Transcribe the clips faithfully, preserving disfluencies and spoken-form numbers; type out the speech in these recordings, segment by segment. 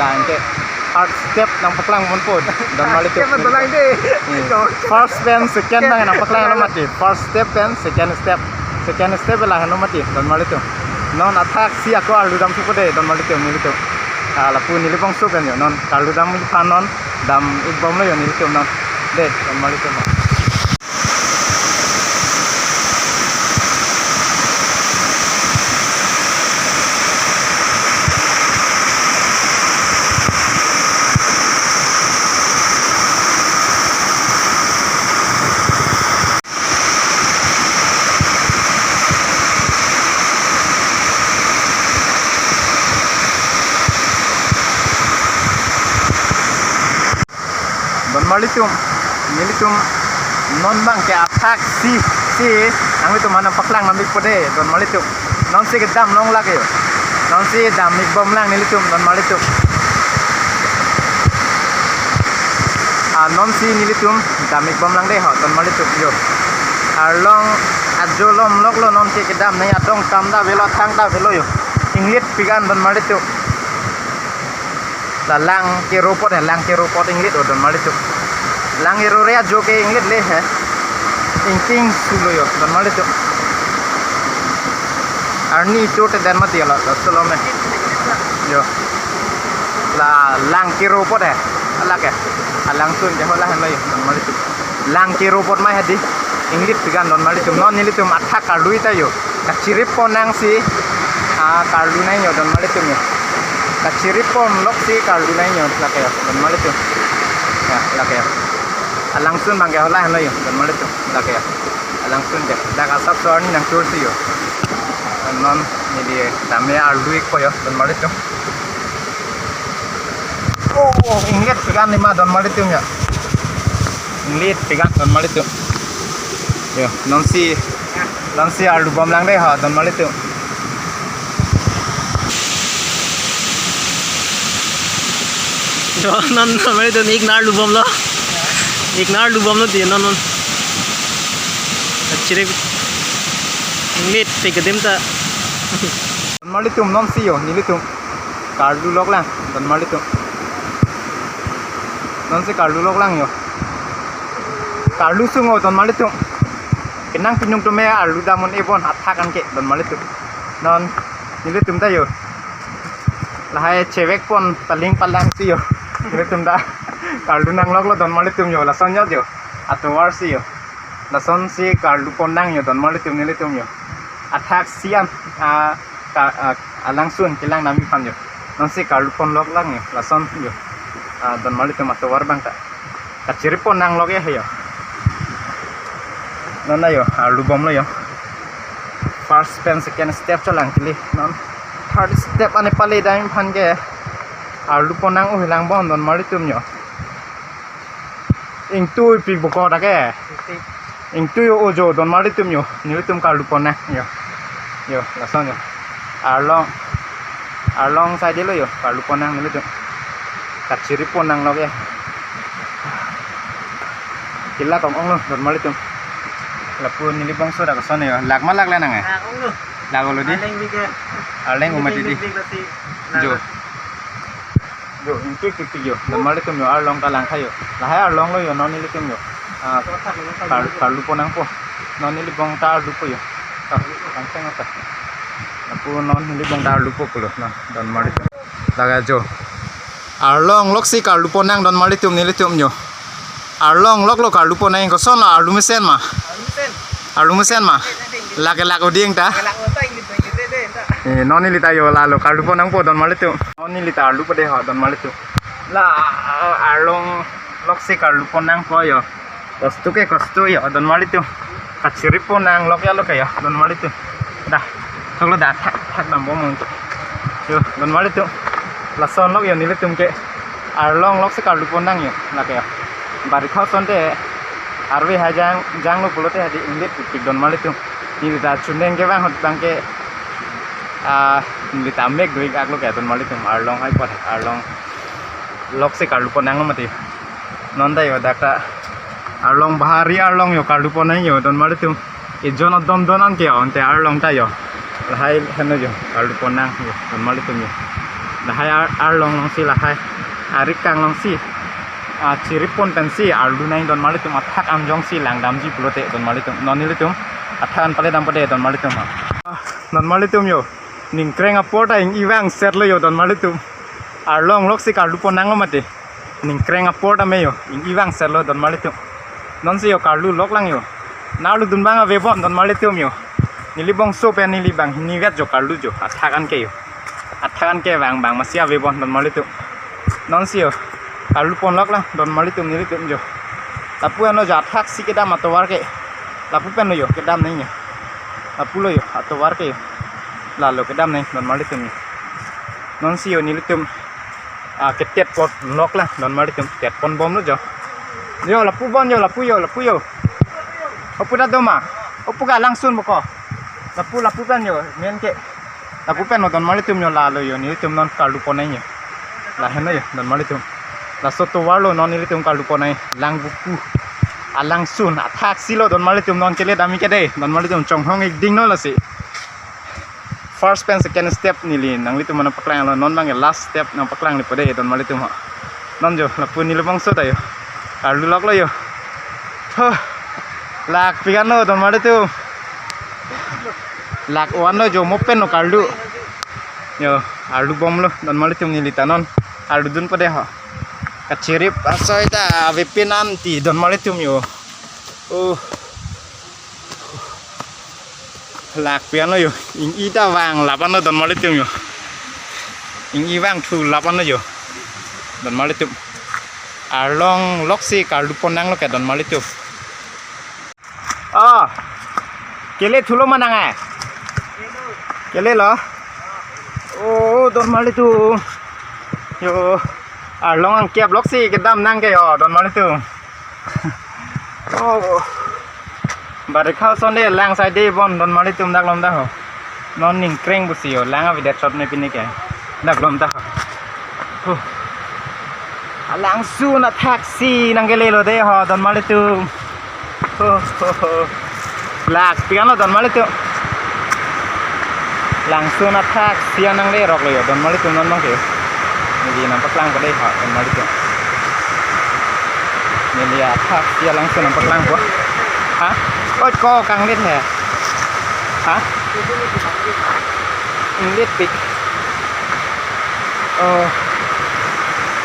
Anke first step nangpaklang ponpo, don marlitum. Step dolang de. Hmm. First pen second nang nangpaklang lo mati. First step pen second step. Second step lahelo mati, don marlitum. Non athak si ako arlu damthupo de, don marlitum, nelitum. Ah, lapu nelibongso pen yo, non karlu dam-ik aphan non dam-ik bomlo yo nelitum non. De, don marlitum. Don marlitum, nelitum non abangke athak si, si nanglitum aphan nangpaklang nang-ikpo de, don marlitum. Nonsi kedam longlak yo. Nonsi dam-ik bomlang nelitum, don marlitum. Ah, nonsi nelitum dam-ik bomlang de ho, don marlitum yo. Arlong ajo lom loklo, nonke kedam nangji adong kam ta avelo, thang ta avelo yo. Inglit pik an, don marlitum. La lang kero apot he, lang kero apot inglit o, don marlitum. Lang kero re ajo ke inglit le he. Ingting sulo yo, don marlitum. Arni chote den mati la, la sulo me. Yo. La lang kero apot he. Ala ke. Alangsun ke ho lahenlo yo, don marlitum. Lang kero apot mai hadi. Inglit pik an, don marlitum. Non nelitum athak karlu-ik ta yo. Kachirip pon nang si, ah, karlu nang yo, don marlitum yo. Kachirip pon lok si karlu nang yo, lake yo, don marlitum. Ya, lake yo. Alangsun abangke ho lahenlo yo, don marlitum. Lake yo. Alangsun de. Dak asap so arni nangchor si yo. Non neli tame arlu-ikpo yo, don marlitum. Oh, oh, inglit pik an lima, don marlitum ya. Inglit pik an, don marlitum. Yo, nonsi, nonsi arlu bomlang de ha, don marlitum. Yo, non, don marlitum, ik nang arlu bomlo. Ik nang arlu bomlo di, non, non. Chirip. Inglit pik adim ta. Don marlitum, nonsi yo, nelitum karlu loklang, don marlitum. Nonsi karlu loklang yo. Karlu sung o, don marlitum. Kenang pinung tame arlu dam un-e bon athak anke, don marlitum. Non nelitum ta yo. Lahai chevek pon paling palang si yo. Nelitum ta karlu nang loklo, don marlitum yo. Lason yo yo. Atovar si yo. Lasonsi karlu pon nang yo, don marlitum, nelitum yo. Athak si an, ah, ka, ah, alangsun kelang nang-ik aphan yo. Nonsi karlu pon loklang yo, lason yo. Ah, don marlitum, atovar abang ta. Kachirip pon nang lok he yo. Non ta yo, arlu bomlo yo. First pen second step cholang kili. Non third step ane pale dam-ik aphan ke arlu pon nang-o helang bon, don marlitum yo. Ingtui pik bokok ta ke. Ingtui o jo, don marlitum yo. Nelitum karlu pon nang yo. Yo, lason yo. Arlong. Arlong side lo yo. Karlu pon nang nelitum. Kachirip pon nang lok he. Kelak ong-ong lo, don marlitum. Lapu nelibongso dak ason yo. Lak ma lakle nang he? Lak ong lo. Lak ong lo di. Arleng bike. Arleng umati di. Bike lasi. Jo. Yo, ingtui pik pik yo. Don marlitum yo, arlong ta langtha yo. Lahai arlong lo yo, non nelitum yo. Ah, kar-, karlu pon nangpo. Non nelibong ta arlupo yo. Ah, langsung apa? Lapu non nelibong ta arlupo pulo, non, don marlitum. Lake jo. Arlong lok si karlu pon nang, don marlitum, nelitum yo. Arlong lok lo karlu pon nang, koson lo, arlu mesen ma? Arlu mesen. Arlu mesen ma? Lake lak oding ta? Lake lak ota, inglit, inglit de, de, ta. Eh, non neli ta yo lalo, karlu pon nangpo, don marlitum. Non neli ta arlupo de ho, don marlitum. La, ah, arlong lok si karlu pon nangpo yo. Kosto ke kosto yo, don marlitum. Kachirip pon nang lok ya lo ke yo, don marlitum. Dah, choklo dah, thak, thak dam bom mong. Yo, don marlitum. Lason lok yo nelitum ke. Arlong lok si karlu pon nang yo, lake yo. Barikha ason te, arve ha jang, janglo pulote hadi inglit pik pik, don marlitum. Neli ta chuneng ke bang hot bang ke, ah, neli ta mek do-ik aklo ke, don marlitum. Arlong hai pot, arlong lok si karlu pon nang lo mati. Non ta yo dak ta arlong bahari arlong yo karlu pon nang yo, don marlitum. Ejon odon don an ke yo, ante arlong ta yo. Lahai henlo yo, karlu pon nang yo, don marlitum yo. Lahai ar, arlong alongsi lahai. Arik kang alongsi. Ah, chirip pon pensi arlu nang donmarlitum, athak anjongsi langdamji pulote donmarlitum. Non nelitum athak an pale dampo de donmarlitum. Ah, donmarlitum yo. Ningkreng apor ta ing-i vangsetlo yo donmarlitum. Arlong loksi karlu pon nanglo mate. Ningkreng apor tame yo, ing-i vangsetlo donmarlitum. Nonsi yo karlu loklang yo. Narlu dun abang avebom donmarlitum yo. Neli bongso pen neli banghini vet jo karlu jo. Athak an ke yo. Athak an ke vang vang masi avebom donmarlitum. Nonsi yo karlu pon loklang donmarlitum nelitum jo. Lapu anlo jo athaksi kedam atovar ke. Lapu penlo yo kedam nang yo. Lapulo yo atovar ke yo. Lalo kedam nang donmarlitum yo. Nonsi yo nelitum, ah, ketet pon loklang donmarlitum, tet ponbomlo jo. Yo, lapu bon yo, lapu yo, lapu yo. Opu ta doma. Opu ke alangsun boko. Lapu, lapu pen yo, men ke. Lapu penlo donmarlitum yo, lalo yo nelitum non karlu pon nang yo. Lahenlo yo donmarlitum. Laso tovarlo non nelitum karlu pon nang. Lang buku. Alangsun athaksilo donmarlitum, non kele damji ke de. Donmarlitum chonghong ik dingno lasi. First pen second step neli nanglitum aphan nangpaklanglo, non abang last step nangpaklanglepo de donmarlitum ho. Non jo lapu neli bongso ta yo. Karlu loklo yo. Huh. Lak pi anlo donmarlitum. Lak one lo jo mo penlo karlu. Yo, arlu bomlo donmarlitum neli ta non. Arlu dunpo de ho. Kachirip asoi ta avepin anti donmarlitum yo. Oh. Lak pi anlo yo, ing-i ta vang lap anlo donmarlitum yo. Ing-i vangthu lap anlo yo. Donmarlitum. Arlong loksi karlu pon nanglo ke donmarlitum. Oh. Kele thulo ma nang ai? Kelelo. Oh, donmarlitum. Yo. Arlong angkep loksi kedam nang ke yo donmarlitum. Oh. Barikha ason de lang sai de bon donmarlitum dak lom ta ho. Non ningkreng pusi yo lang avedet shot me pini ke. Dak lom ta ho. Huh. Alangsun athaksi nangkelelo de ho donmarlitum. Ho, ho, ho. Lak pi anlo donmarlitum. Langsun athaksi nangleroklo yo donmarlitum non abang ke. Neli nangpaklangpo de ha donmarlitum. Neli athaksi alangsun nangpaklangpo. Ha? Oi ko kanglit he. Ha? Inglit pik. Oh.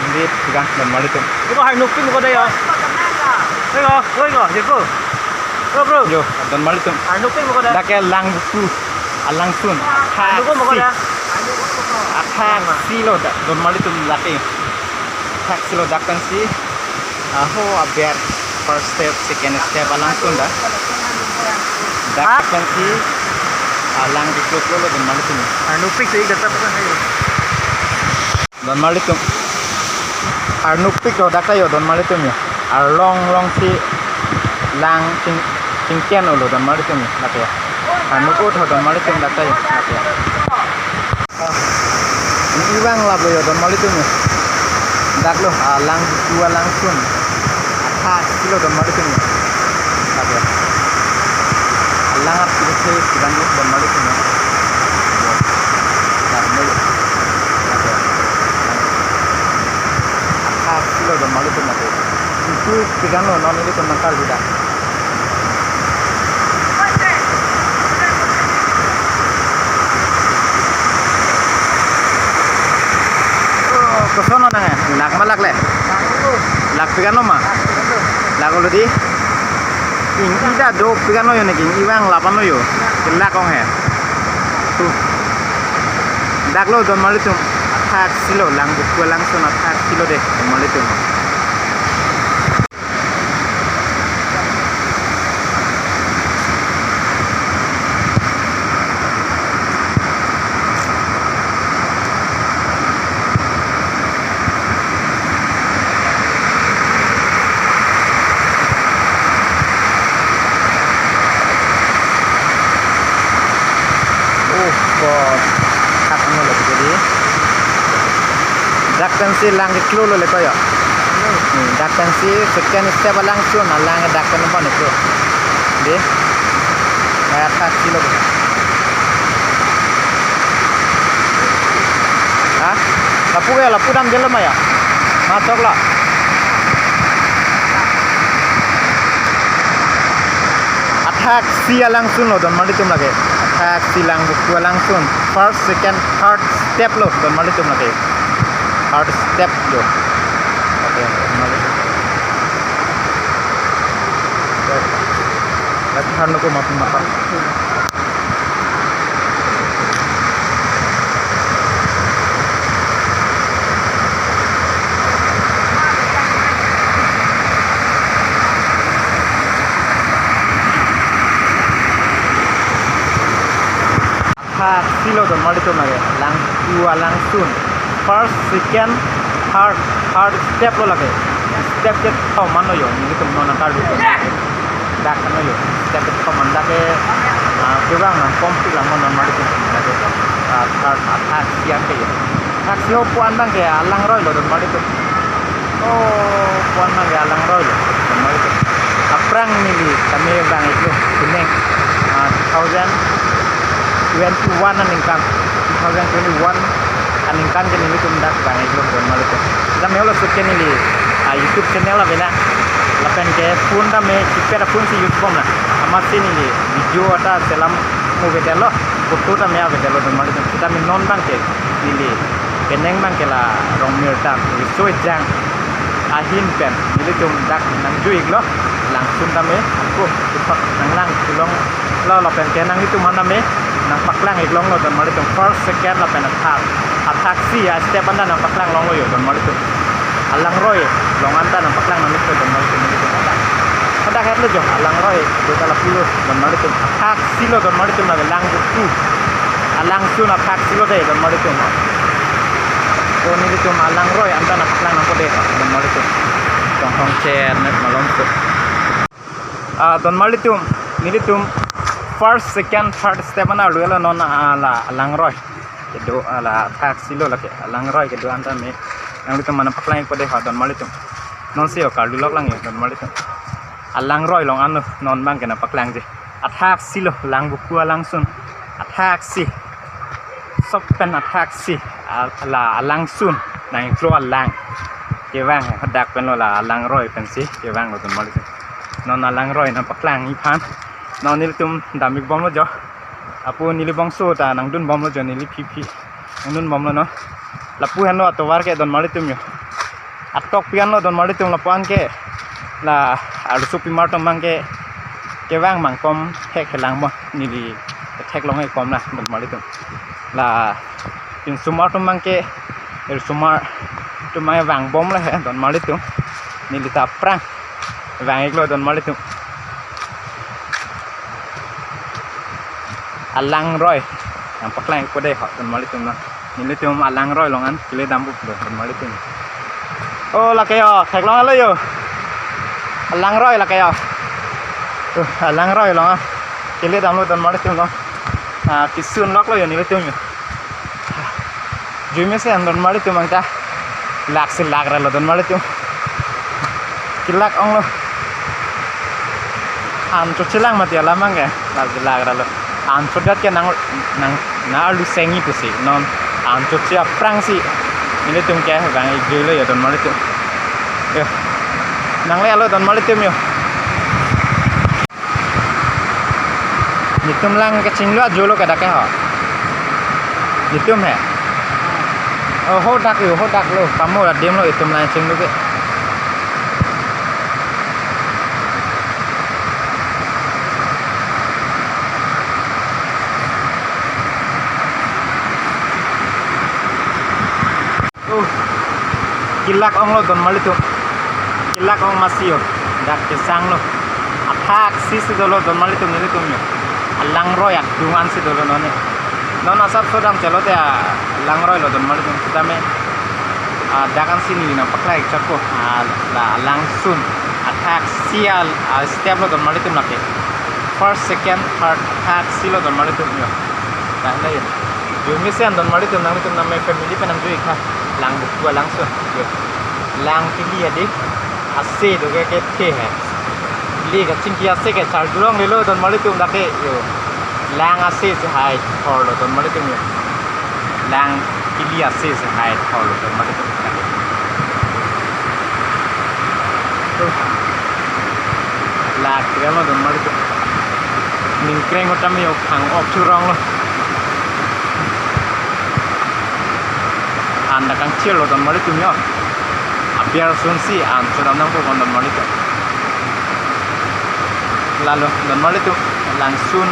Inglit pik donmarlitum. Iko hai nukpik mo ko de yo. Oi ko, oi ko, jeko. Bro, bro. Yo, donmarlitum. Hai nukpik mo ko de. Dak ke lang buku. Alangsun. Hai nukpik mo ko de. Athaksi. Athaksilo dak donmarlitum dak ke. Athaksilo dak pensi. Aho aber first step, second step alangsun dak. Dak pensi alang diklo lo donmarlitum. Hai nukpik si dak ta pakai. Donmarlitum. Arnupik lo dak ta yo donmarlitum yo. Arlong longsi lang ching, chingken lo donmarlitum yo dak yo. Arnup ut ho donmarlitum dak ta yo dak yo. Ing-i vang lap lo yo donmarlitum yo. Dak lo alang buku alangsun. Athaksi lo donmarlitum yo. Dak yo. Alang arti ke sidan lo donmarlitum yo. Dak lo. Dak yo. Athaksi lo donmarlitum yo. Itu sidan lo non ilitum nangkarju dak. Oh, koson lo nang eh? Lak ma lak le? Lak pik anlo ma? Lak lo di? Ing-i ta dopik anlo yo neke, ing-i vang lap anlo yo. Kelak ong he. Tuh. Dak lo donmarlitum. Athaksi lo lang buku alangsun athaksi lo de donmarlitum. Oh God. Thak mo lagi jadi. Dak pensi lang ke klo lo le ko yo. Hmm, dak pensi second step alangsun, alang dak pen pon itu. Di. Kayak taksi lo. Ha? Lapu ke, lapu damdelo ma ya? Masok la. Athaksi alangsun lo don marlitum lake. Athaksi lang buku alangsun. First, second, third step lo don marlitum lake. Third step lo. Oke, don marlitum. Lagi harno ko mapun mata. Athaksi lo don marlitum lake, lang buku alangsun. First, second, third, third step lo lake. Step ke thom an lo yo, nelitum non akarlu. Dak an lo yo, step ke thom an dak ke, ah, kevang nangkok si lang non marlitum lake. Ah, third, athaksi an ke yo. Athaksi ho pu-an abang ke alangroi lo don marlitum. Oh, pu-an abang ke alangroi lo don marlitum. Aphrang neli tame vang-iklo, kuning, ah, two thousand twenty-one aningkan, two thousand twenty-one aningkan ke nelitum dak vang-iklo don marlitum. Tame holo sut ke neli, ah, YouTube channel ave na, lapen ke phone tame keypad phone si use bom na. Amatsi neli video ta selam mu avedetlo, photo tame avedetlo don marlitum. Tame non abang ke neli penang abang ke la Rongmirta riso ejang ahin pen nelitum dak nangjui-iklo, langsun tame ako ipak nanglang tulong lo, lapen ke nanglitum aphan tame nangpaklang-ik longlo don marlitum. First, second lapen athak, athaksi astep an ta nangpaklang longlo yo don marlitum. Alangroi along an ta nangpaklang nangiklo don marlitum, nelitum hadak. Hadak het lo jo, alangroi do ta lapu lo don marlitum. Athaksi lo don marlitum, lake lang buku alangsun athaksi lo de don marlitum. To nelitum alangroi an ta nangpaklang nangpo de don marlitum. Tong tong cher net malom so. Ah, don marlitum, nelitum first, second, third step an arlu lo non, ah, la alangroi kedo, ah, la athaksi lo lake, alangroi kedo an tame nanglitum aphan nangpaklang-ikpo de ho don marlitum. Non si yo karlu lok lang yo don marlitum. Alangroi along an lo non abang ke nangpaklangji. Athaksi lo, lang buku alangsun. Athaksi. Sopen athaksi. Al-, la alangsun nangiklo alang. Kevang hadak pen lo, la alangroi pensi kevang lo don marlitum. Non alangroi nangpaklang-ik aphan non nelitum dam-ik bomlo jo. Apo neli bangso ta nangdun bomlo jo, neli phiphi nangdun bomlo no. Lapu henlo atovar ke don marlitum yo. Atok pi an lo don marlitum lapu an ke. La arloso pimar atum abang ke kevang abang kom thek helang mo, neli theklong-ik kom na don marlitum. La insomar atum abang ke, insomar atum abang vang bomlo he don marlitum. Neli ta aphrang vang-iklo don marlitum. Alangroi nangpaklang-ikpo de ho don marlitum na. Nelitum alangroi along an kele dam bup lo don marlitum. Oh, lake yo, theklong-iklo yo. Alangroi lake yo. Uh, alangroi along an kele damlo don marlitum lo. Ah, kisun loklo yo nelitum yo. Jui mesen don marlitum, angta lak si lak ra lo don marlitum. Kelak onglo. An choche lang mati alam abang ke. Lak si lak ra lo. An chodet ke nang, nang, nang arlu sengji pusi. Non an choche aphrangsi nelitum ke vang-ik juilo yo don marlitum. Yo. Nangle-lo don marlitum yo. Netum lang kechinglu ajo lo ke dak ke ho. Netum he. Oh, hadak lo, hadak lo. Kamo adim lo itum lang chinglu ke. Oh, kelak onglo don marlitum. Kelak ong masi yo. Dak kesang lo. Athaksi si dolo don marlitum nelitum yo. Alangroi adung an si dolo non he. Non asapso dam chelo te alangroi lo don marlitum. Tame, ah, dak an si neli nangpaklang-ik chotpo. Ah, la alangsun. Athaksi al, ah, step lo don marlitum lake. First, second, third, athaksi lo don marlitum yo. Dak le yo. Jui mesen don marlitum, nanglitum nangme family pen nangjui-ik tha. Lang buku alangsun. Yo. Lang pili adi. Ase do ke kethe he. Pili kachingki ase ke char durong lelo don marlitum dak ke yo. Lang ase si hai thor lo don marlitum yo. Lang Ili ase se hai thol lo don mali tum. Tuh. Lak kira lo don mali tum. Ningkreng utam yo phang ok thurong lo. An ta kangchir lo don mali tum yo. Aber sunsi an chodam nangpo don mali tum. Lalo don mali tum, langsun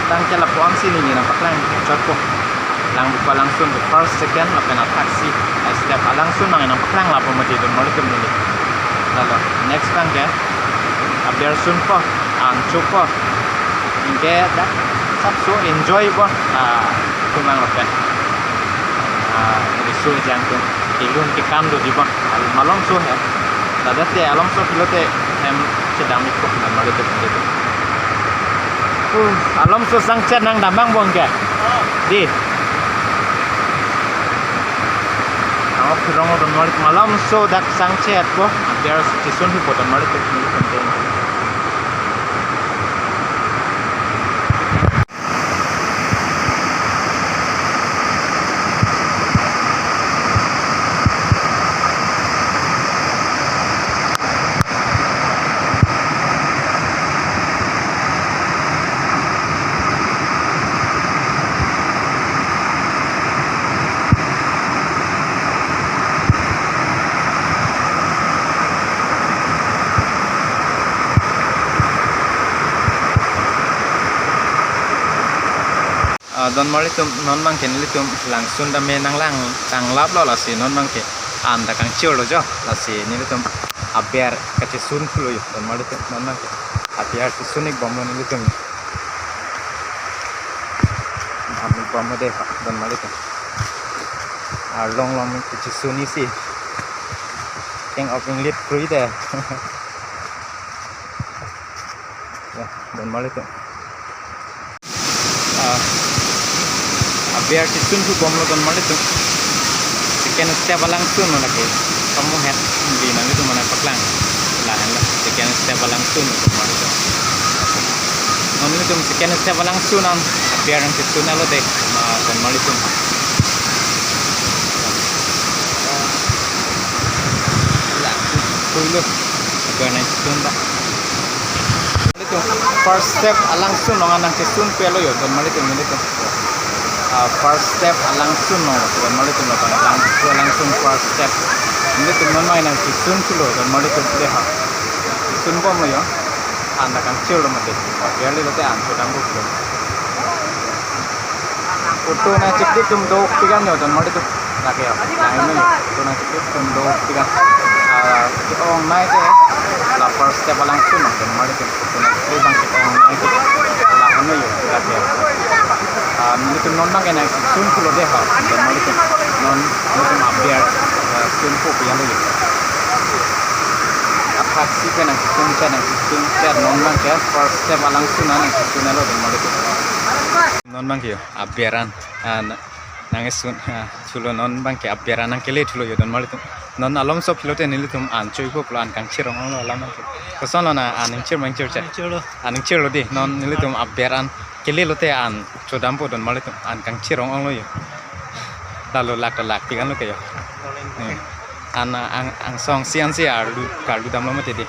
tang ke lapu-an si neli nangpaklang chotpo. Lang buka langsun ke first, second lapen athak si, ah, step alangsun nang nangpaklang lapu mati don mali tum neli. Lalo next tang ke aber sunpo, an chopo. Anke dak sapso enjoy po, ah, tumang lapen, ah, riso jang tum kelun kekam dodi po. Al malomso he. Ladak te alomso pilote hem chedam ikpo don mali tum. Uh, alomso sangchet nang damang bong ke. Di. Ang ok thurong don mali tum, alomso dak sangchetpo. Aber chesun thupo don mali tum. Ah, don mali tum, non bang ke nelitum langsun dam me nanglang tanglap lo, lasi non bang ke an ta kangchir lo jo, lasi nelitum aber kachesun pulo yo don mali tum, non bang ke aber chesun ik bom lo nelitum. Ami bom de don mali tum. Arlong long mi kachesun isi. King of English free de. Ya, don mali tum. Ah, aber chesun thu bom lo don mali tum. Second step alangsun lo lake. Kamu het di nang itu mana paklang. Lahan la second step alangsun lo don mali tum. Non ilitum second step alangsun an aber nangchesun lo de, ma don mali tum. La, tuilo aber nangchesun ba. Ilitum first step alangsun long an nangchesun pelo yo don mali tum ilitum. Ah, first step alangsun long don mali tum, alangsun first step. Ilitum non mai nangchesun pulo don mali tum le ha. Chesun bom lo yo. An ta kangchir lo mati. Barli lote an chodam bom lo. Photo nangcheklik atum do-ok pik an yo don mali tum. Lake yo. Lain lo yo. Photo nangcheklik atum do-ok pik an. Ah, ke-ongnei ke la first step alangsun lo don mali tum. Photo nangcheklik abang ke-ongnei ke la hano yo. Lake yo. Ah, nelitum non bang ke nangchesun pulo de ha don mali tum. Non nelitum aber, ah, sunpo pu ya lo yo. Athak si ke nangchesun ke nangchesun ke non bang ke first step alangsun an nangchesun lo don mali tum. Non bang ke yo aber an, ah, na-, nangchesun, ah, thulo, non bang ke aber an nangkele thulo yo don mali tum. Non alomso pilote nelitum an cho-ikpo pulo, an kangchir ong-ong lo alam bang ke. Koson lo na an ingchir mangchir che? Ingchir lo. An ingchir lo di, non nelitum aber an kele lote an chodampo don mali tum, an kangchir ong-ong lo yo. Lalo lak ta lak pik an lo ke yo. Hmm. An, ang, angsong si an si arlu, karlu dam lo mati di.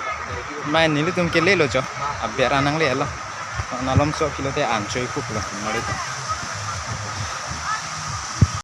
Mai nelitum kele lo cho. Aber an nangle lo. Alomso pilote an cho-ikpo pulo don mali tum.